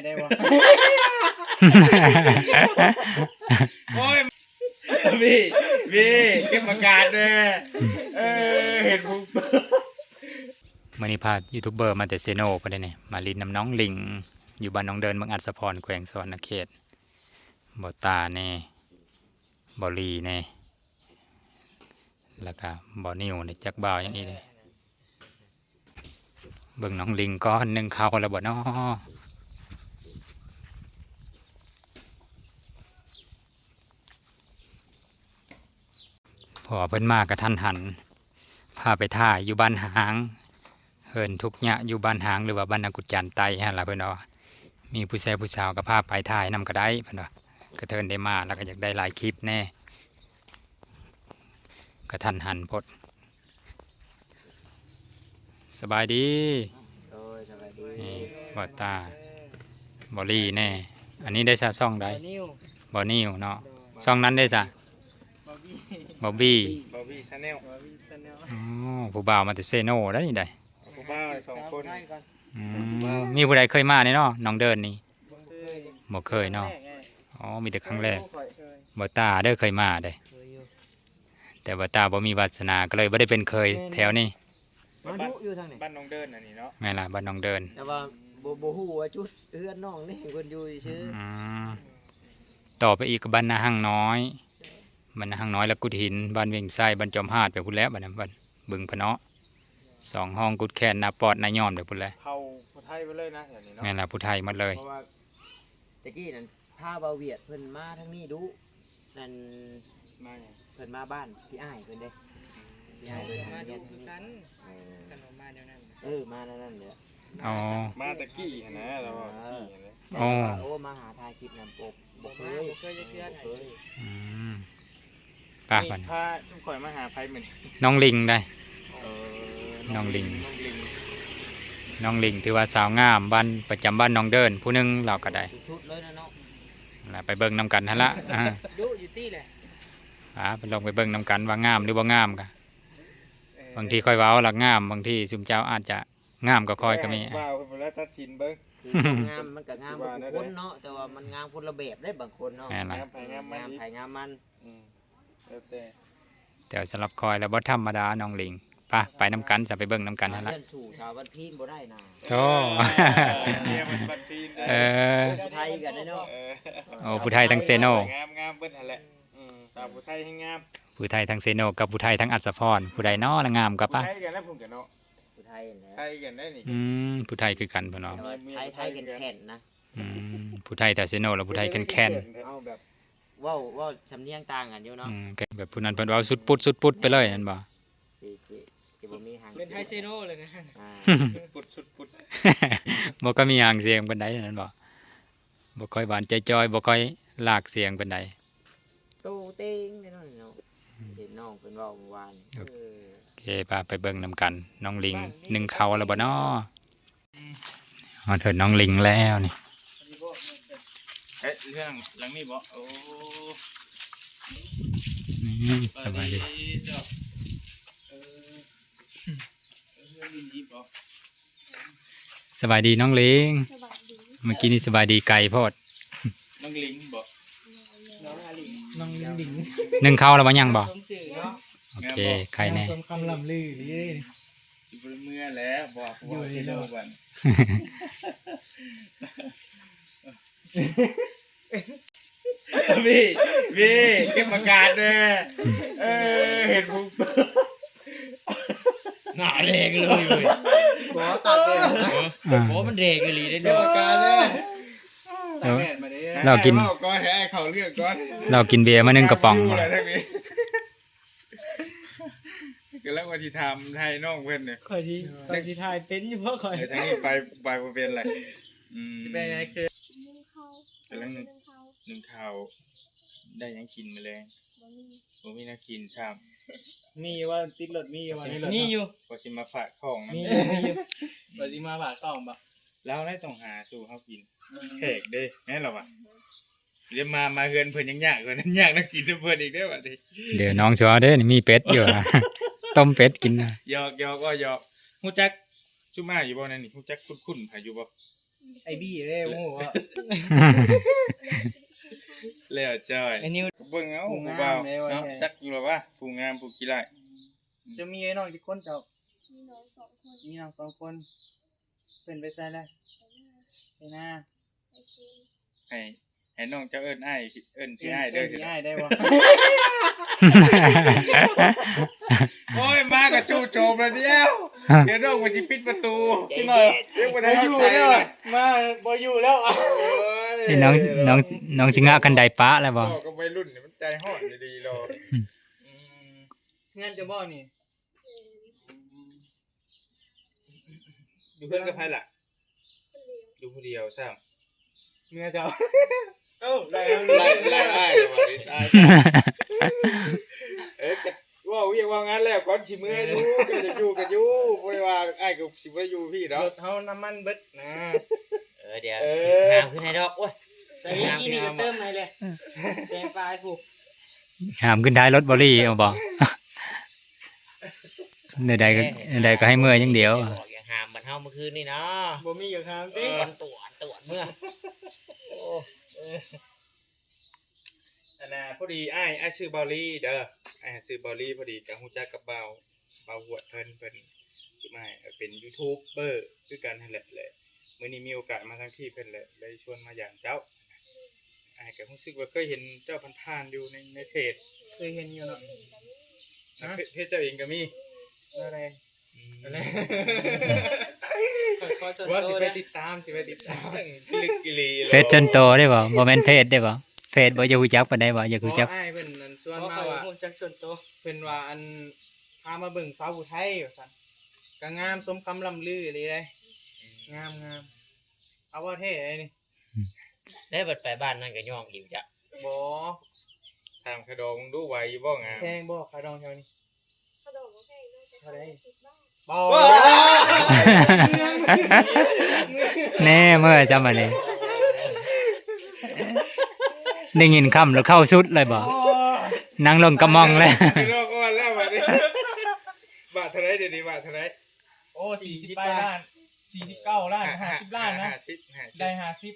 ໄດ້ບໍ່? ໂອ້ຍ ພີ່ ພີ່ ເກັບອາກາດແດ່ ເອີ ເຫັນຜູ້ ມື້ນີ້ພາຢູທູບເບີມາແຕ່ເຊໂນພຸ້ນເດ້ນີ້ ມາຫຼິ້ນນຳນ້ອງລິງ ຢູ່ບ້ານໜອງເດີນ ເມືອງອັດສະພອນ ແຂວງສະຫວັນນະເຂດ ບໍ່ຕາແນ່ ບໍ່ລີແນ່ ແລ້ວກະບໍ່ນິວແນ່ ຈັກບ່າວຫຍັງອີກເດ້. ເບິ່ງນ້ອງລິງກ່ອນ ໜຶ້ງເຂົ້າແລ້ວບໍ່ນໍ? ເພາະວ່າເພິ່ນມາກະທັນຫັນ ພາໄປຖ່າຍຢູ່ບ້ານຮ້າງ ເຮືອນທຸກຍະຢູ່ບ້ານຮ້າງ ຫຼືວ່າບ້ານນາກຸດຈານໃຕ້ຫັ້ນລະ ເພິ່ນວ່າ ມີຜູ້ແຊຜູ້ສາວກະພາໄປຖ່າຍນຳກະໄດ້ ເພິ່ນວ່າ ກະເທີນໄດ້ມາ ແລ້ວກະຢາກໄດ້ຫຼາຍຄລິບແນ່ ກະທັນຫັນໂພດ. ສະບາຍດີ. ໂດຍ ສະບາຍດີ. ນີ້ ບໍ່ຕາ ບໍ່ລີແນ່. ອັນນີ້ໄດ້ສະ ຊ່ອງໃດ? ບໍ່ນິວ ບໍ່ນິວເນາະ. ໂດຍ. ຊ່ອງນັ້ນໄດ້ສະ? ບອບບີ ບອບບີ ບອບບີ ແຊນແນວ ບອບບີ ແຊນແນວ. ອໍ ຜູ້ບ່າວມາແຕ່ເຊໂນໄດ໋ນີ້ໄດ໋. ຜູ້ບ່າວສອງຄົນ. ອືມ ມີຜູ້ໃດເຄີຍມາແນ່ເນາະ ໜອງເດີນນີ້? ບໍ່ເຄີຍ ບໍ່ເຄີຍເນາະ. ອໍ ມີແຕ່ຄັ້ງແລກ. ບໍ່ຕາເດີ ເຄີຍມາເດ້ ແຕ່ບໍ່ຕາບໍ່ມີວາສະໜາ ກໍເລີຍບໍ່ໄດ້ເປັນເຄີຍແຖວນີ້. ມາດຸຢູ່ທາງນີ້ ບ້ານໜອງເດີນອັນນີ້ເນາະ. ແມ່ນລະ ບ້ານໜອງເດີນ ແຕ່ວ່າບໍ່ ບໍ່ຮູ້ວ່າຈຸດເຮືອນນ້ອງນີ້ ເພິ່ນຢູ່ຊື່. ອືມ ຕໍ່ໄປອີກກໍບ້ານນາຮັງນ້ອຍ ບ້ານນາຮັງນ້ອຍ ແລ້ວກຸດຫີນ ບ້ານວຽງໄຊ ບ້ານຈອມຫາດ ໄປພຸ້ນແຫຼະ ບ້ານນັ້ນ ບ້ານບຶງພະເນາະ. ສອງຫ້ອງ ກຸດແຄນ ນາປອດ ນາຍອມ ໄປພຸ້ນແຫຼະ. ເຂົ້າຜູ້ໄທໄປເລີຍນະແຖວນີ້ເນາະ. ແມ່ນລະ ຜູ້ໄທໝົດເລີຍ. ເພາະວ່າແຕ່ກີ້ນັ້ນ ພາບ່າວຫວຽດເພິ່ນມາທາງນີ້ດຸ. ນັ້ນ ມາຫຍັງ? ເພິ່ນມາບ້ານພີ່ອ້າຍເພິ່ນເດ້. ພີ່ອ້າຍເພິ່ນມາດຸຄືກັນ. ເອີ ຄັນວ່າມາແນວນັ້ນ. ເອີ ມາແນວນັ້ນແຫຼະ. ອໍ ມາແຕ່ກີ້ຫັ້ນນະ ລາວວ່າແຕ່ກີ້ຫັ້ນແຫຼະ. ອໍ ໂອ້ ມາຫາຖ່າຍຄລິບນຳ ບໍ່ ບໍ່ເຄີຍ ບໍ່ເຄີຍຈັກເທື່ອ. ອືມ ໄປ ນີ້ ບາດນີ້ ພາຊຸມຂ້ອຍມາຫາໃຜມື້ນີ້? ນ້ອງລິງໄດ໋. ເອີ ນ້ອງລິງ ນ້ອງລິງ ນ້ອງລິງ ຖືວ່າສາວງາມ ບ້ານ ປະຈຳບ້ານໜອງເດີນຜູ້ໜຶ່ງ ລາວກໍໄດ້. ສຸດໆເລີຍນະເນາະ. ລະໄປເບິ່ງນຳກັນຫັ້ນລະ. ດຸຢູ່ຕິແຫຼະ. ອາ ໄປລອງໄປເບິ່ງນຳກັນວ່າງາມຫຼືບໍ່ງາມກະ. ບາງທີຂ້ອຍເວົ້າລະງາມ ບາງທີຊຸມເຈົ້າອາດຈະງາມກວ່າຂ້ອຍກໍມີ. ແມ່ນ ວ່າເພິ່ນລະຕັດສິນເບິ່ງ. ຄືຄວາມງາມມັນກໍງາມເບິດທຸກຄົນເນາະ ແຕ່ວ່າມັນງາມຄົນລະແບບເດ້ບາງຄົນເນາະ. ແມ່ນລະ ງາມໃຜງາມມັນ. ອືມ ແລ້ວແຕ່ ແຕ່ສຳລັບຂ້ອຍລະບໍ່ທຳມະດານ້ອງລິງ. ໄປ ໄປນຳກັນຊະ ໄປເບິ່ງນຳກັນຫັ້ນລະ. ເຮືອນສູງສາວບ້ານພີນບໍ່ໄດ້ນະ. ໂທ້ ເອີ ເມຍມັນບ້ານພີນ. ເອີ ຜູ້ໄທກັນເນາະ. ເອີ ໂອ້ ຜູ້ໄທທັງເຊໂນ. ງາມ ງາມເບິດຫັ້ນແຫຼະ. ອືມ ສາວຜູ້ໄທແຮງງາມ. ຜູ້ໄທທັງເຊໂນກັບຜູ້ໄທທັງອັດສະພອນ ຜູ້ໃດນໍລະງາມກວ່າປະ? ຜູ້ໄທກັນແລ້ວພຸ້ນກະເນາະ. ຜູ້ໄທຫັ້ນແຫຼະ. ໄທກັນໄດ້ນີ້. ອືມ ຜູ້ໄທຄືກັນພຸ້ນເນາະ. ແຕ່ວ່າໄທ ໄທແຂນໆນະ. ອືມ ຜູ້ໄທແຖວເຊໂນ ແລ້ວຜູ້ໄທແຂນໆ. ເອົາແບບ ເວົ້າ ເວົ້າສຳນຽງຕ່າງກັນຢູ່ເນາະ. ອືມ ແບບຜູ້ນັ້ນເພິ່ນເວົ້າສຸດປຸດ ສຸດປຸດໄປເລີຍແມ່ນບໍ່? ຊິ ຊິ ຊິບໍ່ມີຫາງ ເປັນໄທເຊໂນເລີຍນະ. ອາ ສຸດປຸດ ສຸດປຸດ. ບໍ່ຄ່ອຍມີຫາງສຽງປານໃດນັ້ນບໍ່? ບໍ່ຄ່ອຍຫວານຈ່ອຍໆ ບໍ່ຄ່ອຍຫຼາກສຽງປານໃດ. ໂຕເຕັງແນ່ນອນເນາະ. ອືມ ເຫັນນ້ອງເພິ່ນເວົ້າມື້ວານ. ໂອເຄ ເອີ ໄປ ໄປເບິ່ງນຳກັນ. ນ້ອງລິງ ໜຶ້ງເຂົ້າແລ້ວບໍ່ນໍ? ຮອດເຮືອນນ້ອງລິງແລ້ວນີ້. ເອີ ເຮືອນຫຼັງນີ້ບໍ່? ໂອ້ ອືມ ສະບາຍດີ. ເອີ ເຮືອນນີ້ບໍ່? ສະບາຍດີນ້ອງລິງ. ສະບາຍດີ. ເມື່ອກີ້ນີ້ສະບາຍດີໄກໂພດ. ນ້ອງລິງບໍ່? ນ້ອງອາລິງ ນ້ອງລິງ. ໜຶ້ງເຂົ້າແລ້ວບໍ່? ຍັງບໍ່? ໂອເຄ ໄຄແນ່. ສົມຄຳລ່ຳລືນີ້. ຊິບໍ່ໄດ້ເມືອແລ້ວ ບໍ່ວ່າຜູ້ວ່າຊິໂລບັນ. ພີ່ ພີ່ ເກັບອາກາດແດ່. ເອີ ເຫັນຜູ້ ໜ້າແດງເລີຍເວີຍ. ບໍ່ ຕາກແດດນະ. ອືມ ບໍ່ ມັນແດງອີ່ຫຼີເດ້. ເກັບອາກາດແດ່. ລາວກິນ ເວົ້າກ່ອນ ໃຫ້ອ້າຍເຂົ້າເລື່ອງກ່ອນ. ລາວກິນເບຍມາໜຶ່ງກະປ໋ອງ. ກຳລັງວ່າຊິຖາມໄທນ້ອງເພິ່ນນີ້. ຂ້ອຍຊິ ຂ້ອຍຊິຖ່າຍເປັນຢູ່ບໍ່ຂ້ອຍ? ເອີ ທາງນີ້ໄປ ໄປບໍ່ເປັນແຫຼະ. ອືມ ເປັນໄງຄື ໜຶ້ງເຂົ້າ ກຳລັງໜຶ້ງ ໜຶ້ງເຂົ້າ ໜຶ້ງເຂົ້າ. ໄດ້ຫຍັງກິນມື້ແລງ? ບໍ່ມີ ບໍ່ມີແນວກິນຊ້ຳ. ມີຢູ່ວ່າ ຕິດລົດມີຢູ່ວ່າ ໃນລົດ? ມີຢູ່ ວ່າຊິມາຝາກທ້ອງນຳ. ມີຢູ່ ມີຢູ່ ວ່າຊິມາຝາກທ້ອງບໍ່? ລາວໄດ້ຕ້ອງຫາສູ່ເຮົາກິນ. ອືມ ແຂກເດ້ ແມ່ນລະວະ. ອືມ ດຽວມາ ມາເຮືອນເພິ່ນຍັງຍາກກວ່ານັ້ນ ຍາກນຳກິນນຳເພິ່ນອີກເດ້ບາດນີ້. ດຽວນ້ອງຊວເດ້ ມີເປັດຢູ່ ຕົ້ມເປັດກິນ. ຫຍອກ ຫຍອກ ເວົ້າຫຍອກ. ຮູ້ຈັກຊຸມອ້າຍຢູ່ບໍ່ໃນນີ້? ຮູ້ຈັກຄຸ້ນໆໃຜຢູ່ບໍ່? ໄອ້ບີເດ້ ຮູ້ບໍ່? ແລ້ວຈ້ອຍ ໄອ້ນິວ ເບິ່ງເອົາ ຜູ້ງາມ ຜູ້ບ່າວເດ້ວ່າ ເນາະ ແທ້ ຈັກຢູ່ລະວະ ຜູ້ງາມຜູ້ຂີ້ຮ້າຍ. ຈະມີໄອ້ນ້ອງຈັກຄົນເຈົ້າ? ມີນ້ອງສອງຄົນ ມີນ້ອງສອງຄົນ. ເພິ່ນໄປໃສລະ? ໄປນາ ໄປນາ ໄປເຊນ ໃຫ້ ໃຫ້ນ້ອງເຈົ້າເອີ້ນອ້າຍ ເອີ້ນພີ່ອ້າຍເດີ ເອີ້ນພີ່ອ້າຍໄດ້ບໍ່? ໂອ້ຍ ມາກະຈູ່ໂຈມລະດຽວ ດຽວນ້ອງມັນຊິປິດປະຕູ ຈັກໜ້ອຍ ຍັງບໍ່ທັນຮອດໃສເລີຍ ມາບໍ່ຢູ່ແລ້ວ. ໂອ້ຍ ນ້ອງ ນ້ອງ ນ້ອງຊິງະຄັນໄດປະແລ້ວບໍ່? ເວົ້າກັບໄວລຸ້ນນີ້ມັນໃຈຮ້ອນອີ່ຫຼີໂລດ. ອືມ ເຮືອນເຈົ້າບໍ່ນີ້? ຢູ່ເຮືອນກັບໃຜລະ? ຢູ່ຜູ້ດຽວຊ້ຳ. ເມຍເຈົ້າ? ເອົ້າ ໄລ່ ໄລ່ອ້າຍແລ້ວບໍ່? ເອີ ກະເວົ້າວຽກເວົ້າງານແລ້ວ ກ່ອນຊິເມືອຢູ່ ເຈົ້າຢາກຢູ່ກະຢູ່ ບໍ່ໄດ້ວ່າ ອ້າຍກະຊິບໍ່ໄດ້ຢູ່ພີ້ດອກ. ລົດເຮົານ້ຳມັນເບິດນະ. ເອີ ດຽວ ເອີ ຊິຫາມຂຶ້ນໃຫ້ດອກ. ໂອ້ຍ ໃສ່ອີ່ນີ້ກະເຕີມໃຫ້ເລີຍ ແສນປາຍພຸ້ນ. ຫາມຂຶ້ນທ້າຍລົດບໍລີເອົາບໍ່? ແນວໃດກະ ແນວໃດກະໃຫ້ເມືອຢ່າງດຽວ. ຢາກຫາມບັດເຮົາມື້ຄືນນີ້ເນາະ ບໍ່ມີຢາກຫາມຕິ ເອີ ຕວດ ຕວດເມືອ. ໂອ້ ອັນນ່າ ພໍດີອ້າຍ ອ້າຍຊື່ເບົາລີເດີ ອ້າຍຊື່ເບົາລີ ພໍດີກະຮູ້ຈັກກັບເບົາ ເບົາຫວດເພິ່ນ ເພິ່ນຊິມາເປັນຢູທູບເບີຄືກັນຫັ້ນແຫຼະ ແລະ ມື້ນີ້ມີໂອກາດມາທາງທີ່ເພິ່ນ ແລະ ໄດ້ຊວນມາຢາມເຈົ້າ. ອ້າຍກະຮູ້ສຶກວ່າເຄີຍເຫັນເຈົ້າຜ່ານໆຢູ່ໃນ ໃນເພຈ ເຄີຍເຫັນຢູ່ເນາະ. ເພ ເພຈເຈົ້າເອງກະມີ ແນວໃດ? ອືມ ວ່າຊິໄປຕິດຕາມ ຊິໄປຕິດຕາມ ເຖິງພິລຶກອີ່ຫຼີ. ເຟສສ່ວນໂຕເດ້ບໍ່? ບໍ່ແມ່ນເພຈເດ້ບໍ່? ເຟສບໍ່ ຢາກຮູ້ຈັກປານໃດບໍ່? ຢາກຮູ້ຈັກ. ອ້າຍເພິ່ນອັນຊວນມາວ່າ ຮູ້ຈັກສ່ວນໂຕ ເພິ່ນວ່າອັນ ພາມາເບິ່ງສາວຜູ້ໄທວ່າຊັ້ນ ກະງາມສົມຄຳລ່ຳລືອີ່ຫຼີເດ້. ອືມ ງາມ ງາມ. ເອົາ ເວົ້າແທ້ໄດ໋ນີ້. ແລ້ວບັດໄປບ້ານນັ້ນກະຍ້ອງອີກຈະ. ບໍ່ ຖາມຄ່າດອງເບິ່ງດູ ໄຫວຢູ່ບໍ່? ງາມ. ແພງບໍ່ຄ່າດອງແຖວນີ້? ຄ່າດອງບໍ່ແພງເດີ ແຕ່ຄ່າດອງສິບບາດ. ເບົາ ແນ່ ເມື່ອຈຳອັນນີ້ ໄດ້ຍິນຄຳແລ້ວເຂົ້າສຸດເລີຍບໍ່? ນັ່ງລົງກະໝ່ອງເລີຍ. ບາດເທົ່າໃດດຽວນີ້? ບາດເທົ່າໃດ? ໂອ້ ສີ່ສິບປາຍລ້ານ ສີ່ສິບເກົ້າລ້ານ ຫ້າ ຫ້າສິບລ້ານນະ ຫ້າສິບ ຫ້າສິບ ໄດ້ຫ້າສິບ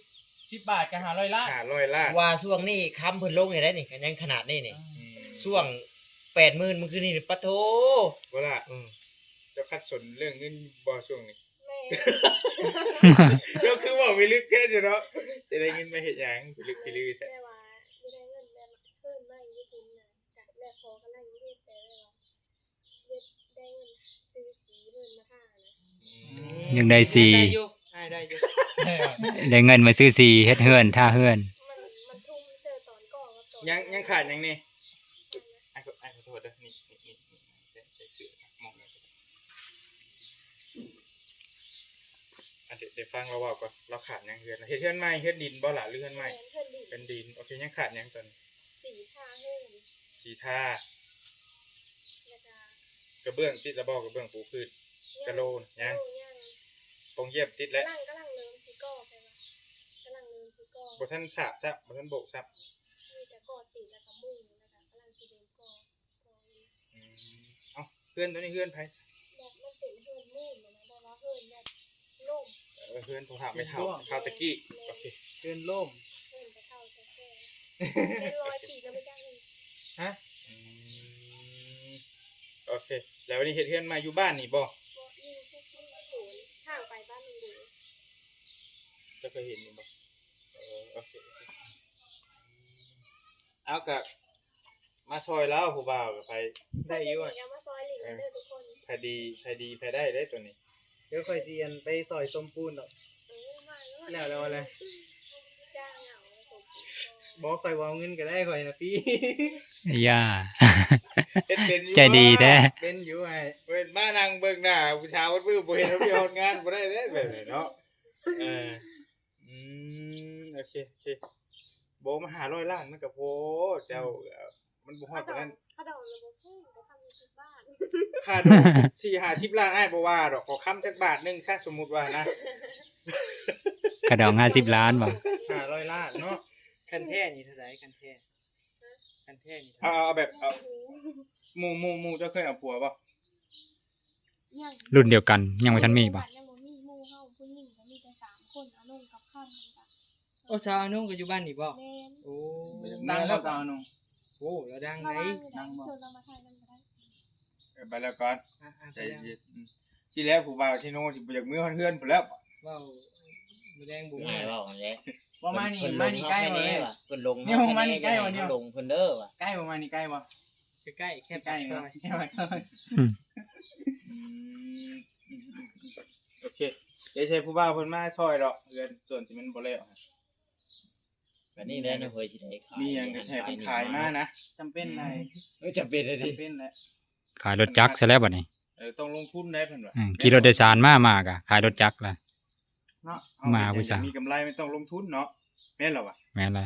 ສິບບາດກະຫ້າຮ້ອຍລ້ານ ຫ້າຮ້ອຍລ້ານ. ວ່າຊ່ວງນີ້ຄຳເພິ່ນລົງນີ້ໄດ໋ນີ້ ກະຍັງຂະໜາດນີ້ນີ້. ອືມ ຊ່ວງແປດໝື່ນມື້ຄືນນີ້ ປະໂທ. ບໍ່ລະ ອືມ ເຈົ້າຂັດສົນເລື່ອງເງິນບໍ່ຊ່ວງນີ້? ແມ່ນ. ເຈົ້າຄືເວົ້າພິລຶກແທ້ຊັ້ນເນາະ ຈະໄດ້ເງິນມາເຮັດຫຍັງ ພິລຶກພິລືແທ້? ແບບວ່າ ບໍ່ໄດ້ເງິນແບບເຮືອນໃໝ່ຢູ່ພຸ້ນນະ ກະແມ່ພໍ່ກຳລັງເຮັດ ແຕ່ແບບວ່າ ຢາກໄດ້ເງິນຊື້ສີເຮືອນມາທານະ. ອືມ ຢາກໄດ້ສີ ໄດ້ຢູ່ ອ້າຍໄດ້ຢູ່ ໄດ້ເງິນມາຊື້ສີເຮັດເຮືອນ ທາເຮືອນ. ມັນ ມັນທຸ່ມເຈີຕອນກໍ່ກັບຕອນ ຍັງ ຍັງຂາດຫຍັງແນ່? ອ້າຍ ອ້າຍຂໍໂທດເດີ ນີ້ ນີ້ ນີ້ ໃສ່ ໃສ່ເສື້ອໝອງ ອັນ ດຽວ ດຽວຟັງລາວເວົ້າກ່ອນ ລາວຂາດຫຍັງເຮືອນ? ເຮັດເຮືອນໃໝ່ ເຮືອນດິນບໍ່ລະ ຫຼືເຮືອນໃໝ່? ເຮືອນ ເຮືອນດິນ ເຮືອນດິນ. ໂອເຄ ຍັງຂາດຫຍັງຕອນນີ້? ສີທາເຮືອນ ສີທາ ແລ້ວກະ ກະເບື້ອງຕິດລະບໍ່? ກະເບື້ອງປູພື້ນ ຍັງ ກະໂລນ ຍັງ ໂອ້ ຍັງ ໂປ່ງຢ້ຽມຕິດແລ້ວ ກຳລັງ ກຳລັງເລີ່ມຊິກໍ່ ແຕ່ວ່າ ກຳລັງເລີ່ມຊິກໍ່ ບໍ່ທັນສາບຊ້ຳ ບໍ່ທັນໂບກຊ້ຳ ມີແຕ່ກໍ່ຕີນ ແລ້ວກະມຸງ ແລ້ວກະກຳລັງຊິເລີ່ມກໍ່. ອືມ ເອົ້າ ເຮືອນໂຕນີ້ເຮືອນໃຜ? ແບບມັນເປັນເຮືອນໂມງນະ ແບບວ່າເຮືອນແບບລົ້ມ ເອີ ເຮືອນພໍ່ເຖົ້າແມ່ເຖົ້າ ເຮືອນໂລມ ຄາວຕະກີ້. ແມ່ນ ໂອເຄ ເຮືອນໂລມ ເຮືອນຕາເຖົ້າແທ້ໆ ເປັນຮ້ອຍປີແລ້ວບໍ່ຈັກ. ຮະ? ອືມ ໂອເຄ ແລ້ວວັນນີ້ເຮັດເຮືອນໃໝ່ຢູ່ບ້ານນີ້ບໍ່? ບໍ່ ຢູ່ ຢູ່ສວນ ທາງໄປບ້ານລຸງເດ. ເຈົ້າເຄີຍເຫັນຢູ່ບໍ່? ເອີ ໂອເຄ ໂອເຄ ເອົາ ກະ ມາຊ່ອຍລາວ ຜູ້ບ່າວກະໃຜ ໄດ້ຢູ່ ມາຊ່ອຍຫຼິ້ນເດີທຸກຄົນ ໃຜດີ ໃຜດີ ໃຜໄດ້ເດ້ໂຕນີ້. ດຽວຂ້ອຍຊິ ອັນ ໄປຊ່ອຍສົມປູນດອກ. ເອີ ມາໂລດ ແລ້ວ ແລ້ວ ແລ້ວ ຈ້າງເອົາສົມປູນ ບໍ່ ຂ້ອຍບໍ່ເອົາເງິນກະໄດ້ ຂ້ອຍນະປີ້. ຢ່າ ເຮັດເປັນຢູ່ ໃຈດີແທ້ ເປັນຢູ່. ອ້າຍ ເປັນມານັ່ງເບິ່ງໜ້າຜູ້ສາວໝົດມື້ ບໍ່ເຮັດວຽກເຮັດງານບໍ່ໄດ້ເດ້ ແບບນີ້ເນາະ. ເອີ ອືມ ໂອເຄ ໂອເຄ ບໍ່ ມາຫ້າຮ້ອຍລ້ານມັນກະພໍ ເຈົ້າ ອືມ ມັນບໍ່ຮອດປານນັ້ນ. ຄ່າດອງ ຄ່າດອງລະບໍ່ແພງ ແຕ່ຄ່າຢູ່ສິບບາດ ຄ່າດອງສີ່ຫ້າສິບລ້ານ ອ້າຍບໍ່ວ່າດອກ ຂໍຄຳຈັກບາດໜຶ່ງຊະ ສົມມຸດວ່ານະ. ຄ່າດອງຫ້າສິບລ້ານບໍ່? ຫ້າຮ້ອຍລ້ານເນາະ. ຄັນແທ້ນີ້ເທົ່າໃດ ຄັນແທ້? ຄັນແທ້ນີ້ ເອົາ ເອົາແບບ ເອົາ ໝູ່ ໝູ່ ໝູ່ເຈົ້າເຄີຍເອົາຜົວບໍ່? ຍັງ ລຸ້ນດຽວກັນ ຍັງບໍ່ທັນມີບໍ່? ຍັງບໍ່ມີ. ໝູ່ເຮົາຜູ້ຍິງກະມີແຕ່ສາມຄົນ ເອົາລົງ ໂອ້ ສາວອານົງກໍຢູ່ບ້ານນີ້ບໍ່? ແມ່ນ. ໂອ້ ດັງບໍ່ສາວອານົງ? ໂອ້ ລາວດັງໃດ໋. ດັງບໍ່? ເອີ ໄປແລ້ວກ່ອນ ອ່ະໆ ໃຈເຢັນ. ອືມ ທີແລກຜູ້ບ່າວເຊໂນຊິບໍ່ຢາກເມືອຮອດເຮືອນພຸ້ນແລ້ວ. ເວົ້າມື້ແລງບໍ່ມີ ອ້າຍເວົ້າຫັ້ນແຫຼະ. ບໍ່ມານີ້ ມານີ້ໃກ້ບໍ່ເລີຍ ເພິ່ນລົງມານີ້ໃກ້ບໍ່? ເຮົາລົງເພິ່ນເດີວ່າ. ໃກ້ບໍ່? ມານີ້ໃກ້ບໍ່? ໃກ້ໆ ແຄ່ປາກຊອຍ ແຄ່ປາກຊອຍ. ອືມ ອືມ ໂອເຄ ດຽວໃຫ້ຜູ້ບ່າວເພິ່ນມາຊ່ອຍດອກ ເຮືອນສ່ວນທີ່ມັນບໍ່ແລ້ວ. ບັດນີ້ແຫຼະ ເຮົາຊິໄດ້ຂາຍ ມີຫຍັງກໍໃຫ້ເພິ່ນຂາຍມານະ. ຈຳເປັນໄດ໋. ເອີ ຈຳເປັນແຫຼະຕິ ຈຳເປັນແຫຼະ. ຂາຍລົດຈັກຊະແລ້ວບັດນີ້. ເອີ ຕ້ອງລົງທຶນໄດ໋ເພິ່ນວ່າ. ອືມ ຂີ່ລົດໂດຍສານມາ ມາກະຂາຍລົດຈັກລະເນາະ. ມາຜູ້ສາວ ມີກຳໄລມັນຕ້ອງລົງທຶນເນາະ ແມ່ນລະວະ? ແມ່ນລະ.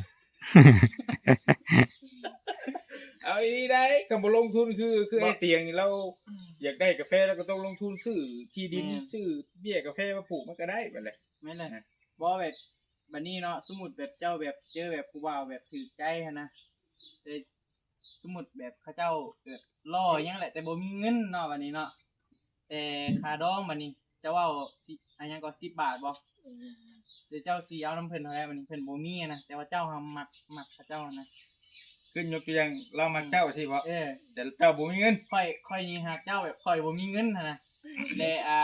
ເອົາອີ່ຫຼີໄດ໋ ຄັນບໍ່ລົງທຶນ ຄື ຄືໄອ້ຕຽງນີ້ ລາວຢາກໄດ້ກາແຟ ລາວກໍຕ້ອງລົງທຶນຊື້ທີ່ດິນ ຊື້ເບ້ຍກາແຟມາປູກ ມັນກໍໄດ້ບັດແຫຼະ. ແມ່ນແຫຼະ. ບໍ່ແບບ ບັດນີ້ເນາະ ສົມມຸດແບບເຈົ້າແບບເຈີແບບຜູ້ບ່າວແບບຖືກໃຈຫັ້ນນະ ແຕ່ສົມມຸດແບບເຂົາເຈົ້າແບບຫຼໍ່ຫຍັງແຫຼະ ແຕ່ບໍ່ມີເງິນເນາະ ບັດນີ້ເນາະ ແຕ່ຄ່າດອງບັດນີ້ ເຈົ້າເວົ້າ ຊິ ອັນຫຍັງກໍ ສິບບາດບໍ່? ອືມ ແຕ່ເຈົ້າຊິເອົານຳເພິ່ນເທົ່າໃດບັດນີ້? ເພິ່ນບໍ່ມີນະ ແຕ່ວ່າເຈົ້າຫາມັກ ມັກເຂົາເຈົ້ານະ. ຄືຍົກຕົວຢ່າງ ລາວມັກເຈົ້າຊີ້ບໍ່? ເອີ ແຕ່ເຈົ້າບໍ່ມີເງິນ. ຂ້ອຍ ຂ້ອຍນີ້ຮັກເຈົ້າແບບຂ້ອຍບໍ່ມີເງິນຫັ້ນນະ ແລະ ອ່າ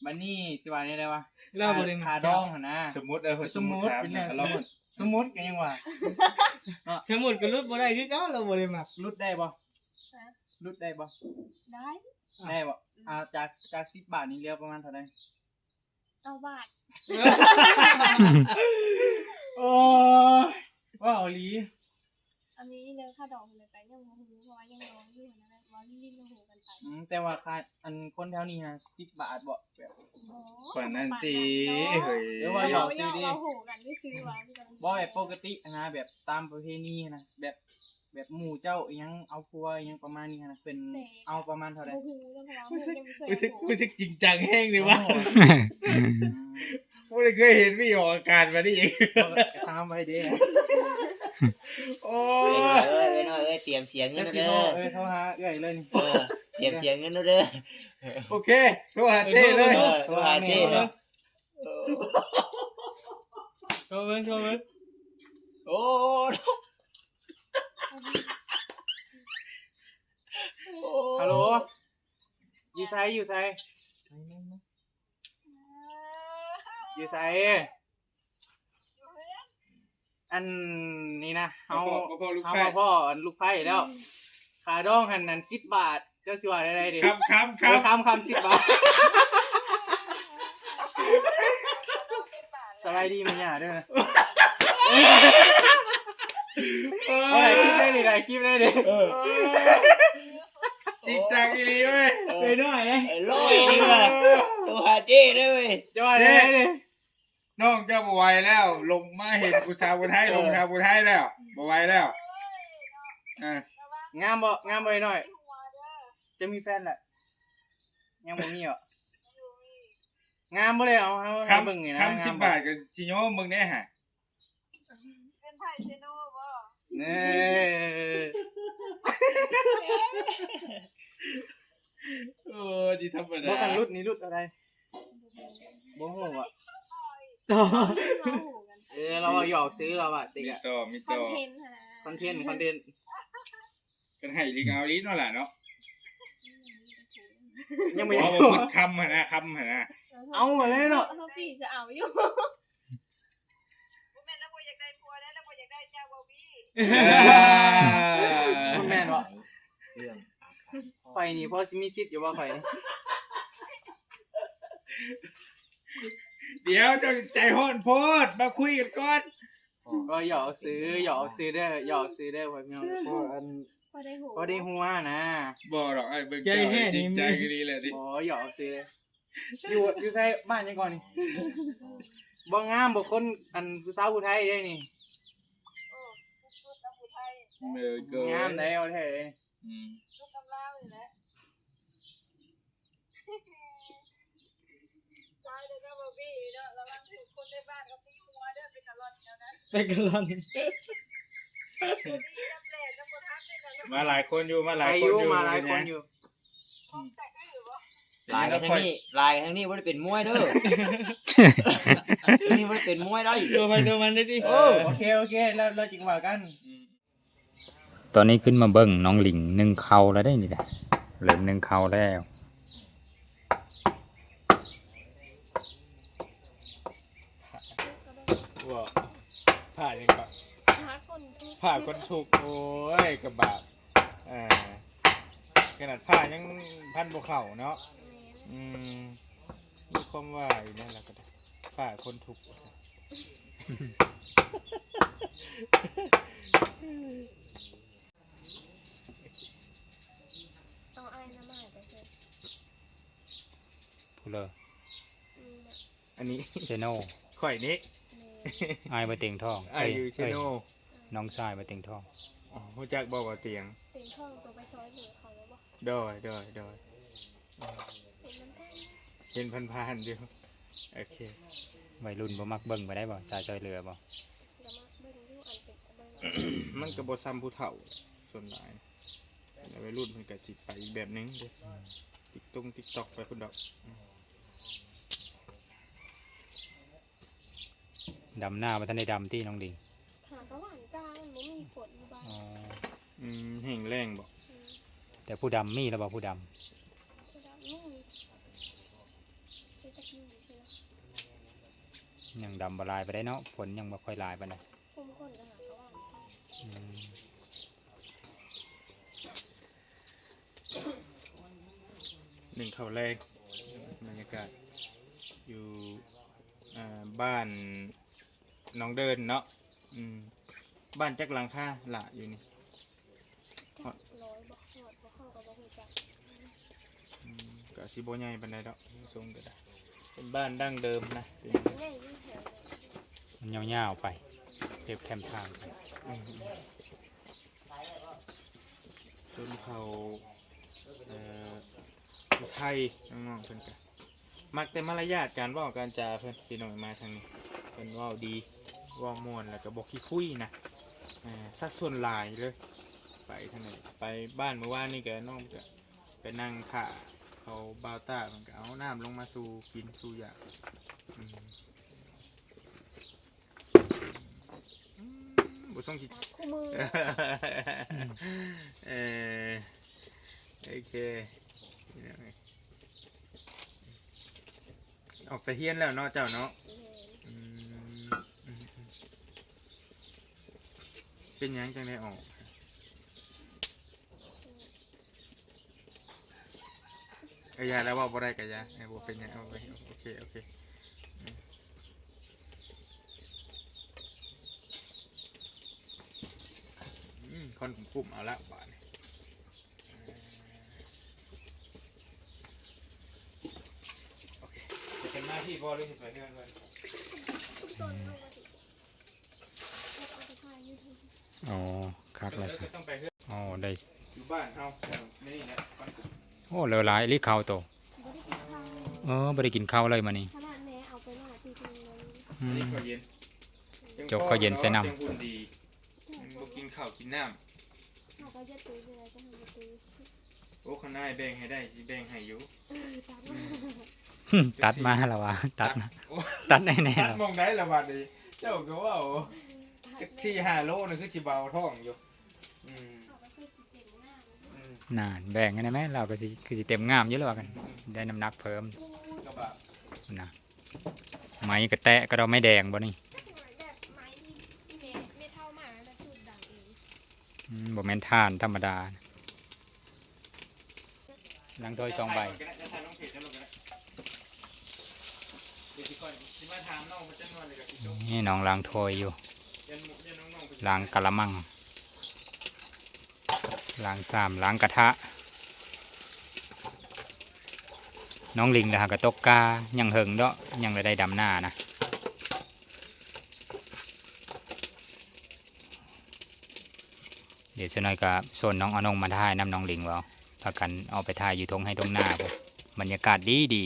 ບັດນີ້ຊິວ່າແນວໃດວະ? ລາວບໍ່ໄດ້ມັກ ຄ່າດອງຫັ້ນນະ. ສົມມຸດ ເອີ ເພິ່ນ ສົມມຸດ ສົມມຸດ ເປັນເລື່ອງສົມມຸດ ສົມມຸດກໍຍັງວ່າເນາະ ສົມມຸດກໍຫຼຸດບໍ່ໄດ້ຄືເກົ່າ ລາວບໍ່ໄດ້ມັກ. ຫຼຸດໄດ້ບໍ່? ຮະ? ຫຼຸດໄດ້ບໍ່? ໄດ້ ໄດ້ບໍ່? ອືມ ອ່າ ຈາກ ຈາກສິບບາດນີ້ເຫຼືອປະມານເທົ່າໃດ? ເກົ້າບາດ. ໂອ້ຍ ເວົ້າອີ່ຫຼີ. ອັນນີ້ເລື່ອງຄ່າດອງເລີຍໄປຍັງບໍ່ຮູ້ ເພາະວ່າຍັງດອງຢູ່ຫັ້ນນະ ເວົ້າຫຼິ້ນໆ ຮູ້ກັນໄປ. ອືມ ແຕ່ວ່າຄ່າ ອັນຄົນແຖວນີ້ຫາ ສິບບາດບໍ່? ແບບ ໂອ້ ປານນັ້ນຕິເຮີ້ຍ. ເອີ ເວົ້າຫຍອກຊື່ຕິ ເວົ້າຮູ້ກັນຊື່ໆ ວ່າ ບໍ່ ແບບປົກກະຕິຫັ້ນນະ ແບບຕາມປະເພນີຫັ້ນນະ ແບບ ແບບໝູ່ເຈົ້າອີ່ຫຍັງເອົາຜົວອີ່ຫຍັງປະມານນີ້ຫັ້ນນະ ເພິ່ນເອົາປະມານເທົ່າໃດ? ບໍ່ຮູ້ນຳ ເພາະວ່າເຮົາຍັງບໍ່ເຄີຍ ຮູ້ສຶກ ຮູ້ສຶກຈິງຈັງແຮງເດວະ. ອືມ ບໍ່ໄດ້ເຄີຍເຫັນມີອອກອາກາດແບບນີ້ອີກ. ຖາມໄວ້ເດ້. ໂອ້ຍ ເອີຍ ເອີຍ ເອີຍ ຕຽມເສຍເງິນເດີ. ເອີຍ ໂທຫາເອື້ອຍເລີຍນີ້. ເອີ ຕຽມເສຍເງິນເດີ. ໂອເຄ ໂທຫາເຈ້ເລີຍ. ເອີ ໂທຫາເຈ້ເນາະ. ໂທເບິ່ງ ໂທເບິ່ງ. ໂອ້ ໂທ ໂອ້ ຮັລໂຫຼ ຢູ່ໃສ ຢູ່ໃສ ຢູ່ໃສ? ອັນນີ້ນະ ເຮົາ ເຮົາມາພໍ້ອັນລູກໃພ້ແລ້ວ ຄ່າດອງຫັ້ນ ອັນສິບບາດ ເຈົ້າຊິວ່າແນວໃດດີ? ຄຳ ຄຳ ຄຳ ເອີ ຄຳ ຄຳ ຄຳ ສິບບາດ. ສະບາຍດີແມ່ຍ່າເດີ. ໂອ້ຍ ຖ່າຍຄລິບໄດ້ນີ້ ຖ່າຍຄລິບໄດ້ນີ້. ເອີ ຈິງຈັງອີ່ຫຼີເວີຍ. ເອີ ເອີ ໜ້ອຍເດ້ ເອີ ຮ້ອຍນີ້ວ່າ ໂທຫາເຈ້ເດ້ເວີຍ. ເຈົ້າວ່າແນວໃດ? ນ້ອງເຈົ້າບໍ່ໄຫວແລ້ວ ລົງມາເຫັນຜູ້ສາວຜູ້ໄທ ເອີ ລົງສາວຜູ້ໄທແລ້ວ ບໍ່ໄຫວແລ້ວ. ເອີ ງາມບໍ່? ງາມບໍ່ອ້າຍນ້ອຍ? ຈະມີແຟນແລ້ວ? ຍັງບໍ່ມີບໍ? ງາມບໍ່ເລີຍ? ເອົາ ເອົາ ໃຫ້ເບິ່ງນີ້ນະ. ຄຳ ຄຳສິບບາດກໍຊິຍອມເບິ່ງແດ່ຫະ. ເປັນໄຜ ເຊໂນບໍ່? ເອີ ໂອ້ ຊິທຳມະດາ. ບໍ່ ຄັນຫຼຸດນີ້ຫຼຸດເທົ່າໃດ? ບໍ່ຮູ້ຫວະ. ເອີ ລາວວ່າຫຍອກຊື່ ລາວວ່າຕິກະ. ມີຕໍ່ ມີຕໍ່. ຄອນເທັນຫັ້ນນະ ຄອນເທັນ ຄອນເທັນ. ຄັນໃຫ້ອີ່ຫຼີກໍເອົາອີ່ຫຼີເນາະຫຼານເນາະ. ຍັງບໍ່ ບໍ່ ບໍ່ ຄຳຫັ້ນນະ ຄຳຫັ້ນນະ. ເອົາຫັ້ນແຫຼະເນາະ. ເຮົາປີຈະເອົາຢູ່. ບໍ່ແມ່ນລາວບໍ່ຢາກໄດ້ຜົວແລ້ວ ລາວບໍ່ຢາກໄດ້ເຈົ້າ ເວົ້າບີ. ເອີ ບໍ່ແມ່ນບໍ່? ເລື່ອງ ຂ້ອຍນີ້ພໍຊິມີສິດຢູ່ບໍ່ ຂ້ອຍນີ້? ດຽວ ເຈົ້າໃຈຮ້ອນໂພດ ມາຄຸຍກັນກ່ອນ. ກໍຫຍອກຊື່ ຫຍອກຊື່ເດີ ຫຍອກຊື່ເດີ ພໍ່ແມ່ພີ່ນ້ອງ. ພໍ ອັນ ພໍໄດ້ຮູ້ ພໍໄດ້ຮູ້ນະ. ບໍ່ດອກ ອ້າຍເບິ່ງເຈົ້າຈິງໃຈອີ່ຫຼີແຫຼະຕິ. ບໍ່ ຫຍອກຊື່. ຢູ່ ຢູ່ໃສ ບ້ານຫຍັງກ່ອນນີ້? ບໍ່ງາມບໍ່ຄົນ ອັນຜູ້ສາວຜູ້ໄທເດ້ນີ້. ເອີ ສຸດໆນະຜູ້ໄທ. ເອີ ງາມໄດ໋ ເວົ້າແທ້ເດ້ນີ້. ອືມ ສຸດນຳລາວນີ້ແຫຼະ. ຫຼາຍເດີເນາະ ບໍ່ບີເນາະ ລະວັງຖືກຄົນໃນບ້ານເຂົາຕີຫົວເດີ ເປັນກະລ່ອນແລ້ວນະ ເປັນກະລ່ອນ. ບໍ່ບີນຳແຫຼະ ນຳບໍ່ທັນເດ້ນະ. ມາຫຼາຍຄົນຢູ່ ມາຫຼາຍຄົນຢູ່ ມາຫຼາຍຄົນຢູ່. ອືມ ຫຼາຍກັນທາງນີ້ ຫຼາຍກັນທາງນີ້ ບໍ່ໄດ້ເປັນມວຍເດີ. ນີ້ບໍ່ໄດ້ເປັນມວຍໄດ໋ ຕົວໃຜຕົວມັນເດ້ຕິ ເອີ ໂອເຄ ໂອເຄ ແລ້ວ ແລ້ວຈຶ່ງວ່າກັນ. ຕອນນີ້ຂຶ້ນມາເບິ່ງນ້ອງລິງໜຶ້ງເຂົ້າແລ້ວເດ້ນີ້ນະ ເລີ່ມໜຶ້ງເຂົ້າແລ້ວ. ວ່າ ຜ້າຫຍັງກໍ ຜ້າຂົນທຸກ ຜ້າຂົນທຸກ ໂອ້ຍ ກະບາບ ເອີ ຂະໜາດຜ້າຍັງພັນບໍ່ເຂົ້າເນາະ ແມ່ນ ອືມ ມີຄວາມວ່າຢູ່ນັ້ນລະກໍໄດ້ ຜ້າຂົນທຸກ ວ່າຊັ້ນ ເອົາອ້າຍນຳມາໃຫ້ໄປເຊີ ຜູ້ເລີ ນີ້ນະ ອັນນີ້ ເຊໂນ ຂ້ອຍນີ້ ແມ່ນ ອ້າຍບໍ່ເຕັງທ້ອງ ອ້າຍຢູ່ເຊໂນ ເອີຍ ນ້ອງຊາຍບໍ່ເຕັງທ້ອງ. ອໍ ຮູ້ຈັກບໍ່ ບໍ່ເຕັງ ເຕັງທ້ອງໂຕໄປຊ່ອຍເຫຼືອເຂົາແລ້ວບໍ່? ໂດຍ ໂດຍ ໂດຍ ເຫັນມັນຜ່ານ ເຫັນຜ່ານໆຢູ່ ໂອເຄ ໄວລຸ້ນບໍ່ມັກເບິ່ງປານໃດບໍ່ ສາຍຊ່ອຍເຫຼືອບໍ່? ກໍມັກເບິ່ງຢູ່ ອັນເປັນຕາເບິ່ງ ມັນກໍບໍ່ຊ່ຳຜູ້ເຖົ້າ ສ່ວນຫຼາຍ ແຕ່ໄວລຸ້ນເພິ່ນກໍຊິໄປອີກແບບໜຶ່ງເດ້ ຕິກຕົງຕິກຕ໋ອກໄປພຸ້ນດອກ. ດຳນາບໍ່ທັນໄດ້ດຳຕິນ້ອງດິງ? ຫາກະຫວ່ານກ້າ ມັນບໍ່ມີຝົນຢູ່ບ້ານ. ອໍ ອືມ ແຫ້ງແລ້ງບໍ? ອືມ ແຕ່ຜູ້ດຳມີແລ້ວບໍ ຜູ້ດຳ? ຜູ້ດຳມີ ຄືຈັກມີຊິເນາະ ຍັງດຳບໍ່ຫຼາຍປານໃດເນາະ ຝົນຍັງບໍ່ຄ່ອຍຫຼາຍປານໃດ. ຄົນໆ ກໍຫາກະວ່າ ອືມ ໜຶ້ງເຂົ້າແລງ ບັນຍາກາດຢູ່ ເອີ ບ້ານໜອງເດີນເນາະ. ອືມ ບ້ານຈັກຫຼັງຄາລະຢູ່ນີ້? ຈັກຮ້ອຍບໍ່ຮອດບໍ່ ເຮົາກໍບໍ່ຮູ້ຈັກ. ອືມ ກໍຊິບໍ່ໃຫຍ່ປານໃດດອກ ຊົງກໍໄດ້ ເປັນບ້ານດັ້ງເດີມນະ ເປັນ ໃຫຍ່ຢູ່ແຖວນີ້ ມັນຍາວໆໄປ ເກັບແຄມທາງໄປ. ອືມ ຊົນເຜົ່າ ເອີ ຜູ້ໄທ ນ້ອງໆເພິ່ນກະ ມັກແຕ່ມາລະຍາດການເວົ້າການຈາເພິ່ນ ພີ່ນ້ອງມາທາງນີ້ ເພິ່ນເວົ້າດີ ເວົ້າມ່ວນ ແລ້ວກໍບໍ່ຂີ້ຄຸຍນະ ເອີ ສັດສ່ວນຫຼາຍເລີຍ. ໄປທາງໃດ ໄປບ້ານມື້ວານນີ້ກໍນ້ອງກໍໄປນັ່ງຖ້າເຂົາ ບ່າວຕ້າ ມັນກໍເອົານ້ຳລົງມາສູ່ກິນສູ່ຢາກ. ອືມ ອືມ ບໍ່ສົ່ງທີ່ ຕັດຄູ່ມື ເອີ ໂອເຄ ອອກໄປຮຽນແລ້ວເນາະເຈົ້າເນາະ. ແມ່ນ ອືມ ອືມ ເປັນຫຍັງຈັ່ງໄດ້ອອກ? ເອີ ຢ່າແລ້ວ ເວົ້າບໍ່ໄດ້ກໍຢ່າ ເອີ ບໍ່ເປັນຫຍັງ ເອົາໄວ້ ໂອເຄ ໂອເຄ ອືມ ອືມ ຄວັນກຸ້ມໆ ເອົາລະບາດນີ້ ໂອເຄ ຈະເປັນໜ້າທີ່ບໍ່ ຫຼືຊິໄປເຮືອນເພິ່ນ? ອໍ ຄັກແລ້ວຊະ ອໍ ໄດ້ ຢູ່ບ້ານເຮົາ ແຖວນີ້ແຫຼະ ບ້ານກຸ້ມ. ໂອ້ ເລີຫຼາຍອີ່ຫຼີເຂົ້າໂຕ ບໍ່ໄດ້ກິນເຂົ້າ ເອີ ບໍ່ໄດ້ກິນເຂົ້າເລີຍມື້ນີ້ ຂະໜາດແມ່ເອົາໄປຫຼາຍປີ ອືມ ອັນນີ້ເຂົ້າເຢັນ ຈົກເຂົ້າເຢັນໃສ່ນ້ຳ ຈັ່ງຫຸ່ນດີ ບໍ່ກິນເຂົ້າກິນນ້ຳ ເຮົາກໍຢ່າຕື້ເວລາຈະໃຫ້ບໍ່ຕື້. ໂອ້ ຄັນອ້າຍແບ່ງໃຫ້ໄດ້ ຊິແບ່ງໃຫ້ຢູ່ ຕັດມາ ຕັດມາລະວ່າ ຕັດ ຕັດ ໂອ້ ຕັດແນ່ໆ ຕັດໝ່ອງໃດລະບາດນີ້ ເຈົ້າກໍເວົ້າ ຈັກສີ່ຫ້າໂລນີ້ຄືຊິເບົາທ້ອງຢູ່. ອືມ ອືມ ນັ້ນ ແບ່ງກັນໄດ້ແມ ລາວກໍຊິ ຄືຊິເຕັມງາມຢູ່ລະວ່າກັນ ອືມ ໄດ້ນ້ຳໜັກເພີ່ມ ກະບະ ນະ ໄມ້ກະແຕະ ກະດອກໄມ້ແດງບໍ່ນີ້? ແບບໄມ້ທີ່ ທີ່ແມ່ ແມ່ເຖົ້າມາແລ້ວຈູດດັງເອງ. ອືມ ບໍ່ແມ່ນຖ່ານທຳມະດາ ລັງຖ້ວຍສອງໃບ ນີ້ນ້ອງລ້າງຖ້ວຍຢູ່ ລ້າງກະລະມັງ ລ້າງຊາມ ລ້າງກະທະ ນ້ອງລິງລະຫາກະຕົກກາ ຍັງເຫິງເດາະ ຍັງລະໄດ້ດຳນານະ. ດຽວຊະໜ້ອຍກະຊົນນ້ອງອານົງມາຖ່າຍນຳນ້ອງລິງເວົ້າ ພາກັນອອກໄປຖ່າຍຢູ່ທົ່ງໄຮ່ທົ່ງນາພຸ້ນ ບັນຍາກາດດີ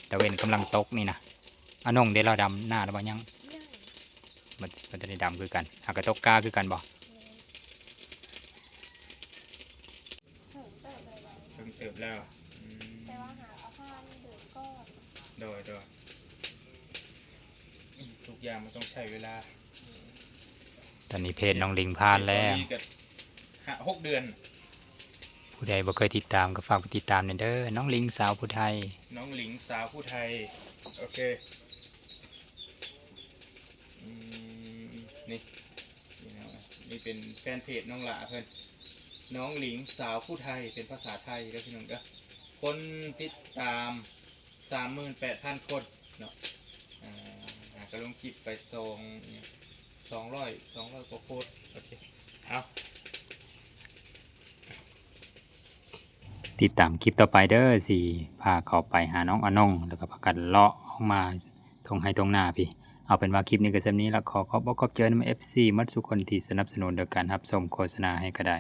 ໆ ຕາເວັນກຳລັງຕົກນີ້ນະ. ອານົງເດ ລາວດຳນາແລ້ວບໍ່? ຍັງ ຍັງ ບໍ່ ບໍ່ທັນໄດ້ດຳຄືກັນ ຫາກະຕົກກາຄືກັນບໍ່? ແມ່ນ ເຖິງເຕີບແລ້ວ ເຖິງເຕີບແລ້ວ ອືມ ແຕ່ວ່າຫາກະຜ່ານເດີນກ່ອນ ໂດຍ ໂດຍ. ທຸກຢ່າງມັນຕ້ອງໃຊ້ເວລາ. ຕອນນີ້ເພຈນ້ອງລິງຜ່ານແລ້ວ ເພຈຕອນນີ້ກໍຫ້າ ຫົກເດືອນ. ຜູ້ໃດບໍ່ເຄີຍຕິດຕາມກໍຝາກໄປຕິດຕາມແດ່ເດີ ນ້ອງລິງສາວຜູ້ໄທ ນ້ອງລິງສາວຜູ້ໄທ. ໂອເຄ ອືມ ນີ້ ນີ້ເນາະ ນີ້ເປັນແຟນເພຈນ້ອງຫຼ້າເພິ່ນ ນ້ອງລິງສາວຜູ້ໄທ ເປັນພາສາໄທເດີພີ່ນ້ອງເດີ. ຄົນຕິດຕາມ ສາມໝື່ນແປດພັນຄົນເນາະ ອ່າ ກໍລົງຄລິບໄປສອງ ສອງຮ້ອຍ ສອງຮ້ອຍກວ່າໂພສ. ໂອເຄ ເອົາ ຕິດຕາມຄລິບຕໍ່ໄປເດີ ຊິພາເຂົ້າໄປຫານ້ອງອານົງ ແລ້ວກໍພາກັນເລາະອອກມາທົ່ງໄຮ່ທົ່ງນາພີ້. ເອົາເປັນວ່າຄລິບນີ້ກໍສ່ຳນີ້ລະ ຂໍຂອບອົກຂອບໃຈນຳເອັຟຊີໝົດສູ່ຄົນທີ່ສະໜັບສະໜູນໂດຍການຮັບຊົມໂຄສະນາໃຫ້ກໍໄດ້.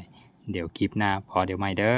ດຽວຄລິບໜ້າພໍ້ດຽວໃໝ່ເດີ.